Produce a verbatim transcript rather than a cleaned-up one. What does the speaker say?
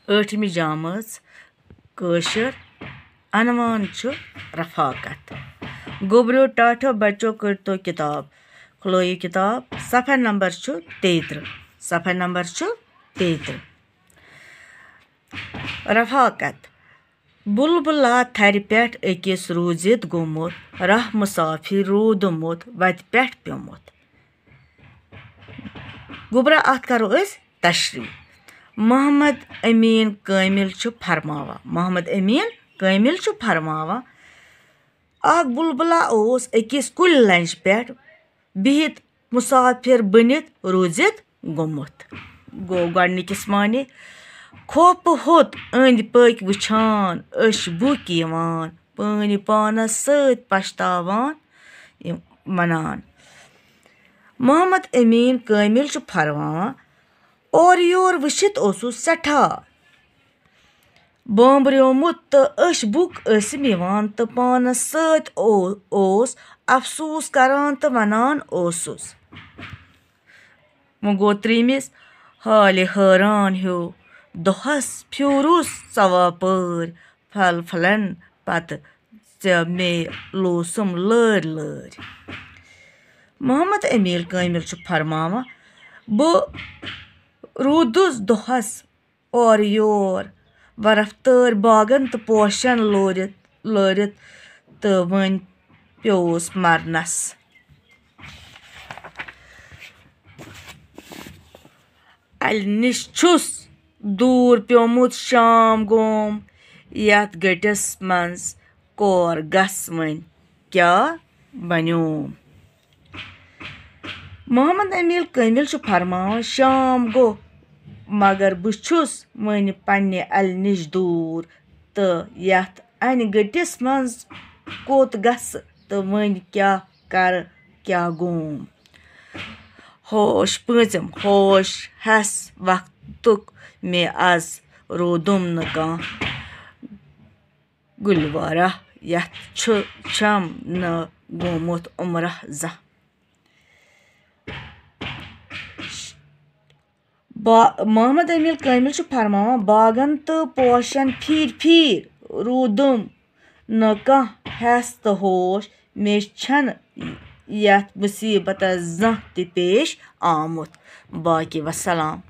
ٲٹھمہِ جامٲژ کٲشِر۔ عنوان چھُ رفاقت۔ گوٚبریو ٹاٹھیو بچو، کٔرۍتو کِتاب، کھُلٲیِو کِتاب، صفحہ نمبر چھُ تیٚیہِ ترٕٛہ، صفحہ نمبر چھُ تیٚیہِ ترٕٛہ۔ رفاقت۔ بلبلہ تھرِ پٮ۪ٹھ أکِس روٗزِتھ گوٚمُت، راہ مسافر روٗدمُت، وتہِ پٮ۪ٹھ پیوٚمُت۔ گوٚبرا، اَتھ کَرو أسۍ تشریح۔ محمد امیٖن کٲمِل چھُ فرماوان، محمد امیٖن کٲمِل چھُ فرماوان، اَکھ بُلبُلا اوس أکِس کُلہِ لَنجہِ پٮ۪ٹھ بِہِتھ مُسافِر بٔنِتھ روٗزِتھ گوٚمُت۔ گوٚو گۄڈٕنِکِس معنی، کھوپہٕ ہوٚت أنٛدۍ پٔکۍ وٕچھان، أچھ بُکۍ یِوان، پٲنۍ پانَس سۭتۍ پَشتاوان، یِم وَنان۔ محمد امیٖن کٲمِل چھُ فرماوان، اورٕ یور وٕچھِتھ اوسُس سٮ۪ٹھاہ بامبریومُت تہٕ أچھ بُک ٲسِم یِوان تہٕ پانَس سۭتۍ او-، اوس افسوٗس کران تہٕ وَنان اوسُس۔ وۄنۍ گوٚو ترٛیٚیِمِس، حالہِ حٲران ہیوٗ دۄہَس پھیوٗرُس ژَوا پٲرۍ، پھل پھلٮ۪ن پَتہٕ ژےٚ مے لوسُم لٲرۍ لٲرۍ۔ محمد امیٖن کٲمِل چھُ فرماوان، بہٕ روٗدُس دۄہَس اورٕ یور، وۄنۍ رفتٲرۍ باغن تہٕ پوشن لورِتھ، لٲرِتھ، تہٕ وۄنۍ پیوٚوُس مرنس۔ اَلہِ نِش چھُس دوٗر پیوٚمُت شام گوم، یَتھ گٔٹِس منٛز کور گژھ وۄنۍ کیٛاہ بنیوم۔ محمد امیٖن کٲمِل چھُ فرماوان، شام گوٚو، مگر بہٕ چھُس وۄنۍ پننہِ اَلہِ نِش دوٗر، تہٕ یَتھ اَنہِ گٔٹِس منٛز کوٚت گژھٕ تہٕ وۄنۍ کیٛاہ کرٕ، کیٛاہ گوم۔ ہوش پٲنٛژِم، ہوش ہٮ۪س وقتُک مےٚ از روٗدُم نہٕ کانٛہہ گُلوارہ، یَتھ چھُ چھَم نہٕ گوٚمُت عمرہ زانٛہہ۔ با-، محمد امیٖن کٲمِل چھُ فرماوان، باغن تہٕ پوشن پھیٖرۍ پھیٖرۍ روٗدُم نہٕ کانٛہہ ہٮ۪س تہٕ ہوش، مےٚ چھَنہٕ یَتھ مُصیٖبتس زانٛہہ تہِ پیش آمُت۔ باقی وسلام۔